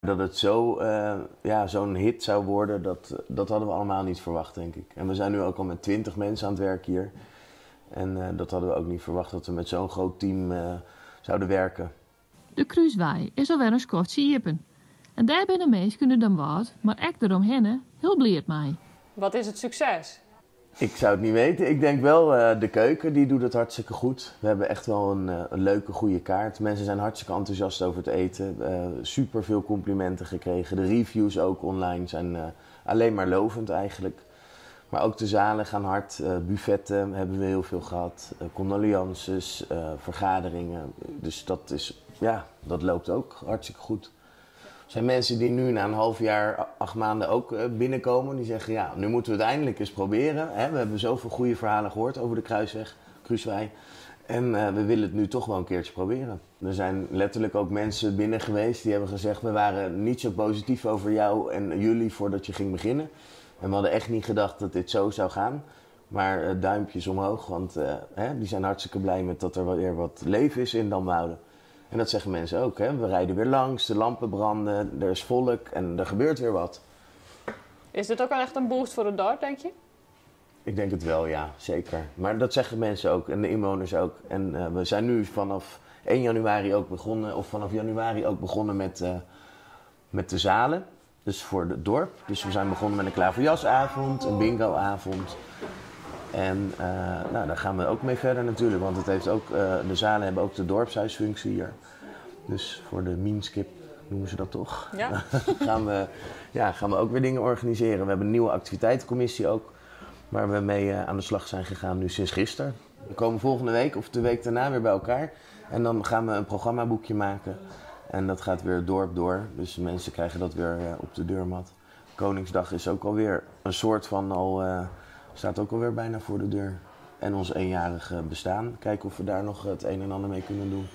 Dat het zo, ja, zo'n hit zou worden, dat hadden we allemaal niet verwacht, denk ik. En we zijn nu ook al met 20 mensen aan het werk hier. En dat hadden we ook niet verwacht, dat we met zo'n groot team zouden werken. De Krúswei is alwer in skoftsje iepen. En dêr binne de minsken út Damwâld, mar ek deromhinne, hiel bliid mei. Wat is it sukses? Ik zou het niet weten. Ik denk wel de keuken, die doet het hartstikke goed. We hebben echt wel een leuke, goede kaart. Mensen zijn hartstikke enthousiast over het eten. Super veel complimenten gekregen. De reviews ook online zijn alleen maar lovend eigenlijk. Maar ook de zalen gaan hard. Buffetten hebben we heel veel gehad. Condoleances, vergaderingen. Dus dat loopt ook hartstikke goed. Er zijn mensen die nu na een half jaar, 8 maanden ook binnenkomen. Die zeggen, ja, nu moeten we het eindelijk eens proberen. Hè? We hebben zoveel goede verhalen gehoord over de Kruisweg, Krúswei. En we willen het nu toch wel een keertje proberen. Er zijn letterlijk ook mensen binnen geweest die hebben gezegd, we waren niet zo positief over jou en jullie voordat je ging beginnen. En we hadden echt niet gedacht dat dit zo zou gaan. Maar duimpjes omhoog, want die zijn hartstikke blij met dat er weer wat leven is in Damwoude. En dat zeggen mensen ook, hè? We rijden weer langs, de lampen branden, er is volk en er gebeurt weer wat. Is dit ook al echt een boost voor het dorp, denk je? Ik denk het wel, ja, zeker. Maar dat zeggen mensen ook en de inwoners ook. En we zijn nu vanaf 1 januari ook begonnen, of vanaf januari ook begonnen met de zalen. Dus voor het dorp. Dus we zijn begonnen met een klaverjasavond, een bingoavond. En daar gaan we ook mee verder natuurlijk, want de zalen hebben ook de dorpshuisfunctie hier. Dus voor de Mienskip noemen ze dat toch? Ja. Gaan we ook weer dingen organiseren. We hebben een nieuwe activiteitencommissie ook, waar we mee aan de slag zijn gegaan nu sinds gisteren. We komen volgende week of de week daarna weer bij elkaar. En dan gaan we een programmaboekje maken. En dat gaat weer dorp door, dus de mensen krijgen dat weer op de deurmat. Koningsdag is ook alweer een soort van al, staat ook alweer bijna voor de deur. En ons eenjarige bestaan. Kijken of we daar nog het een en ander mee kunnen doen.